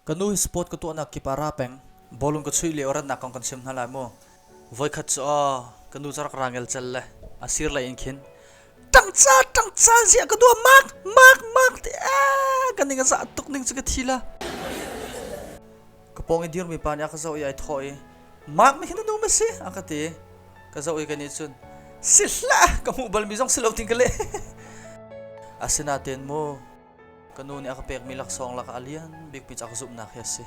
Ka nu hi sport ka tuahnak kip ah ra peng. Bawlung ka chuih lio ratnak kong kan chim hna lai mu. Voikhat cu aw, ka nu cu rak ra ngelcel le a sir lei in khin ṭangca ṭangca ziah ka dua mak mak mak ti ee ka ning a zah tuk ning cu ka thi la. Ka pawng i dirmi pa nih a ka zoh i ai thawh i Mark nih hin a nu ma si a ka ti. Ka zoh i ka nih cun si hlah ka hmuh balmi zong si lo tin ka leh. Asinain mu Ka nu nih a ka pekmi laksawng lakah a lian bikmi cu a ka zumhnak hi a si.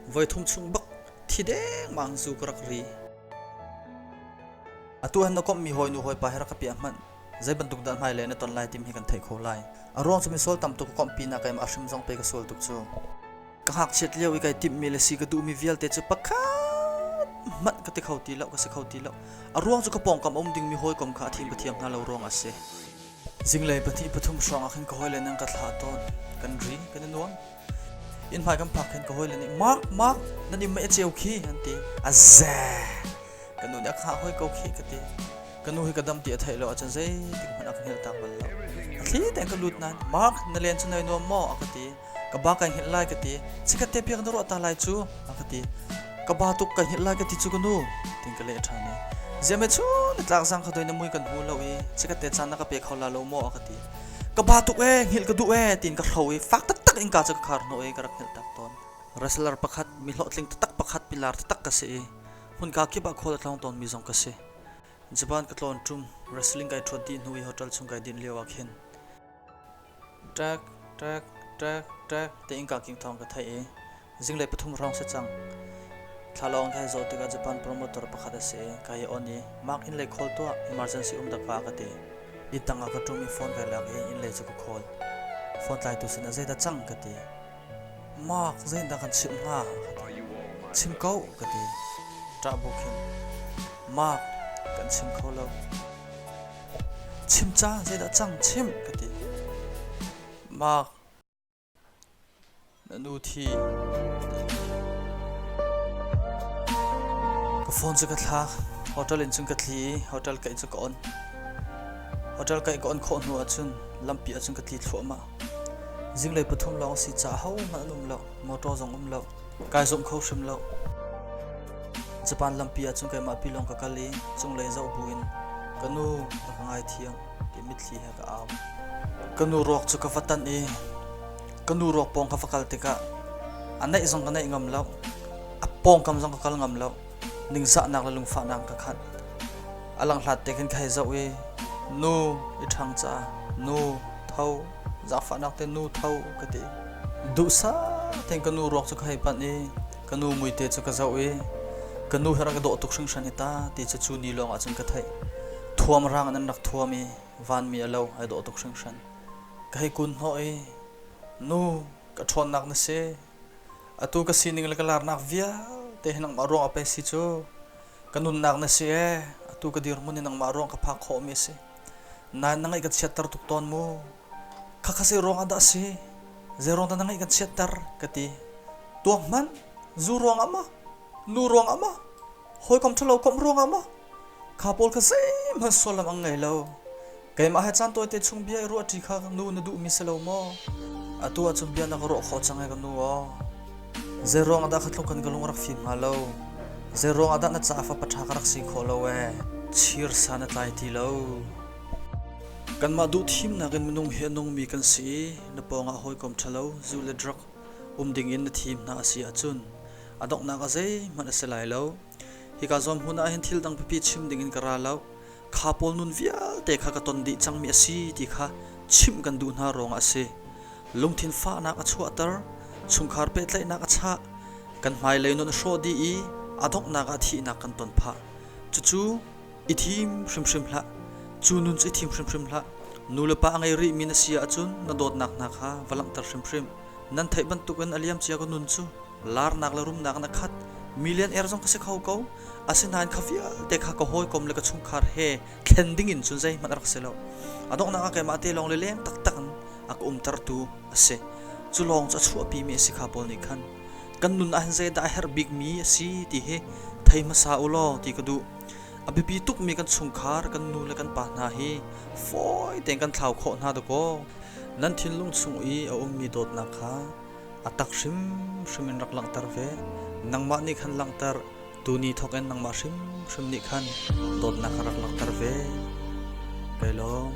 Voithum chung bak thi dengmang zu ka rak ri. Atu han na komhmi hawinu hawipa he rak ka piah hmanh. Zei bantuk dah hmailei na ton lai timi hi kan theih kho lai. A ruang cu misual tam tuk ka komh pinah keimah a hrim zong pei ka sual tuk cu. Ka ngakchiat lio i kai timhmi le si ka duhmi vialte cu pakhat hmanh ka ti kho ti lo, ka si kho ti lo. A ruang cu ka pawngkam a um dingmi hawikom kha a thim ka thiam hna lo ruang a si. Zinglei pahnih pathum hrawng ah khin ka hawile nih an ka thlah tawn. Kan ri, kan i nuam. Inn hmai kan phak khin ka hawile nih Mark, Mark, nan inn mei a ceu khi an ti. A ze! Ka nu nih a khah hoi ko khi ka ti. Ka nu hi ka dam ti a theih lo ahcun zeitik hmanh a ka hngilh tak bal lo. A thli tein ka lut nain Mark, na len cu nai nuam maw? a ka ti. Ka ba kai hngilh lai ka ti. Chikkhat te piak na ruah ta lai cu a ka ti. Ka ba tuk kai hngilh lai ka ti cu ka nu tin ka leh ṭhan i. Ziame cu na tlak zang kha doi na mui kan hmu lo i chikkhat te caan na ka pe kho la lo maw a ka ti. Ka ba tuk ee hngilh ka duh ee tiin ka hro i fak taktak in ka cu ka khar hnawh i ka rak hngilh tak tawn. Wrestler pakhat mi hlawhtling taktak pakhat pilar taktak ka si i hmunka kip ah khual a tlawng tawnmi zong ka si. Japan ka tlawn ṭum wrestling kai ṭhuat dih hnu i hotel chung kai dinh lio ah khin Ṭek, ṭek, ṭek, ṭek ti innka king thawng ka theih i zinglei pathum hrawng si cang. Thlalawng ka hei zoh tikah Japan promoter pakhat a si i ka hei on i Mark inn lei call tuah, emergency um dak a ka ti. Inn tang ah ka ṭum i phone kai lak i inn lei cu ka call. Phone tlaitu sinah zeidah cang ka ti. Mark zeidah kan chimh hnga ka ti. Chim ko ka ti. Ṭah bu khin Mark kan chim kho lo. Chim ca zeidah cang chim ka ti. Mark na nu thi ka phone cu ka thlak hotel in cun ka tli i hotel kaih cu ka on hotel kaih ka on khawh hnu ahcun lampi ahcun ka tli thluahmah zinglei pathum lawng si ca hohmanh an um lo motor zong um lo Kai zumh kho hrim lo. Japan lampi ah cun keimah pi lawng ka kal i cunglei zoh buin ka nu na ka ngaithiam ti mitthli he ka au. Ka nu ruak cu ka va tanh i ka nu ruak pawng ka va kal tikah a naih zong ka naih ngam lo. A pawngkam zong ka kal ngam lo. Ningzahnak le lungfahnak ka khat. A langhlat te khin ka hei zoh i nu i ṭhang ca nu tho zaangfahnak te nu tho ka ti. Duhsah tein ka nu ruak cu ka hei panh i ka nu muite cu ka zoh i ka nu hi rak ka dawh tuk hringhran hi ta ti cu cu ni lawng ah cun ka theih. Thuam rang in an rak thuam i vanmi a lo ai dawh tuk hringhran. Ka hei kun hnawh i nu ka ṭhawnnak na si. Atu ka sining le ka larnak vialte hi nangmah ruang ah pei si cu. Ka nunnak na si ee. Atu ka dirhmun hi nangmah ruang ka phak khawhmi a si. Nain na ngaih ka chiatter tuk tawn mu. Khakha zei ruangah dah a si? Zei ruang dah na ngaih kan chiatter? ka ti. Tuak hmanh, zu ruangah maw? Nu ruangah maw? Hawikom ṭhalo komh ruangah maw? Kha pawl kha zeihmanh sullam an ngei lo. Keimah he caan tawite chung bia i ruahṭi kha nu na duhmi si lo maw? Atu ahcun bia na ka ruah khawh cang ee ka nu aw. Zei ruangah dah kha tluk khan ka lung a rak fim hnga lo? Zei ruangah dah na caah fapa ṭha ka rak si khawh lo ee? Chir san a tlai ti lo. Kanmah duhthimnak in minung hi a nungmi kan si i na pawngah hawikom ṭhalo, zu le drug um dingin na thim hna a si ahcun a donghnak ah zeihmanh a si lai lo. Hika zawn hmun ah hin thil dang pipi chim dingin ka ra lo. Kha pawl nun vialte kha ka ton dih cangmi a si ti kha chimh kan duh hna ruangah a si. Lungthin fahnak a chuahter, chungkhar pehtlaihnak a chah, kan hmailei nun a hrawh dih i a donghnak ah thihnak kan ton phah. Cucu I thim hrimhrim hlah. Cu nun cu i thim hrimhrim hlah. Nu le pa a ngei rihmi na si ahcun na dawtnak hna kha va langhter hrimhrim. Nan theih bantukin a liamcia ka nun cu larnak le rumnak in a khat. Millionaire zong ka si kho ko. Asinain kha vialte kha ka hawikom le ka chungkhar he thlen dingin cun zeihmanh a rak si lo. A donghnak ah keimah te lawng le leng taktak in a ka umtertu a si. Cu lawng cu a chuahpimi a si kha pawl nih khan kan nun ah hin zeidah a herh bikmi a si ti hi thei hmasa u law ti ka duh. A biapi tukmi kan chungkhar, kan nu le kan pa hna hi fawi tein kan thlau khawh hna dakaw. Nan thinlung chung i a ummi dawtnak kha A tak hrimhrim in rak langhter ve. Nangmah nih khan langhter, tuni thawk in nangmah hrimhrim nih khan dawtnak kha rak langhter ve. Kai lawm.